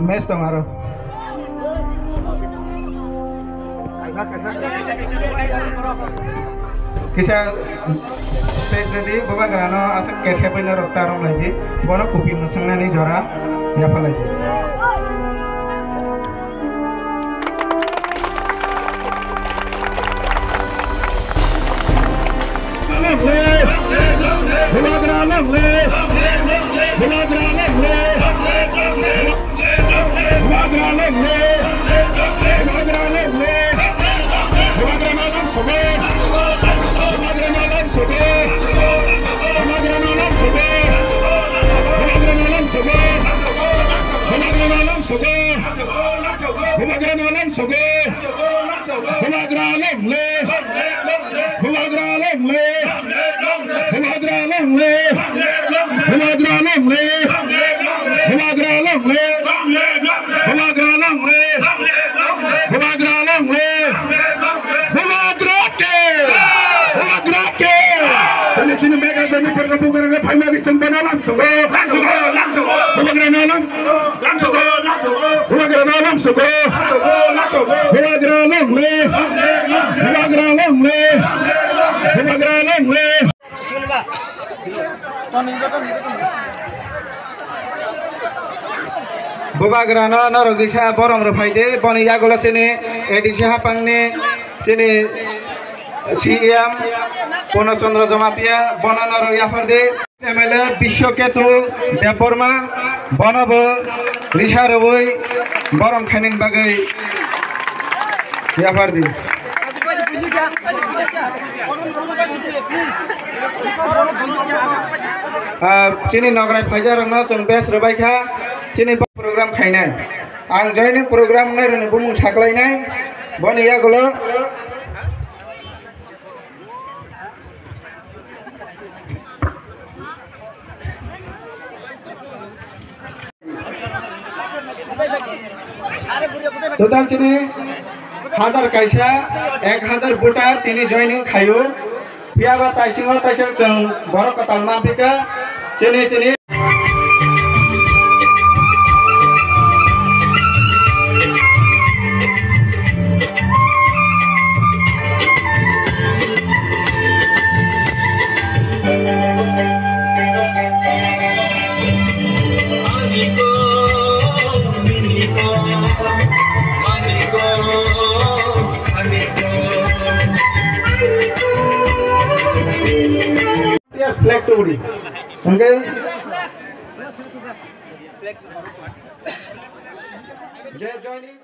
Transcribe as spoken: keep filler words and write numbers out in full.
Mes tong aro. Kisa stage ready, Bubagrano aswk kese bai norok ta rwng lai di. Bono kupi mwswngnani jora yapha lai di. Bubagrano lam sogo. Bubagra long live. Bubagra long live. Bubagra long live. Bubagra long live. Bubagra long live. Bubagra long live. Bubagra long live. Bubagra long live. Bubagra ke. Bubagra ke. Tani sini mega sini pergi bukan ada payah di sini bana lam sogo. Bubagrano lam Bubagrano lam sogo. Bubagra long live. Bubagra long live. Bubagra long live. Bubagrano norok risa borom rwphai di, boni yagulo chini A D C hapangni chini C E M Purno Chandra Jamatia, bono norok yaphar di. M L A Biswaketu Debbarma, bono bo risa rwui borom khainani bagwi yaphar di. Ah, chini nograi phaijarokno chwng best rwbai kha, chini program khainai. Ang joining program nairokni bumung saklainai, boni yagulo. Total chini hajar kaisa, ek hajar voter tini joining khaio. Phiya ba taisingo taisok chwng borok kwtal manphi kha. Chini tini Yes, flag tubudi. Hwnkhe je joining.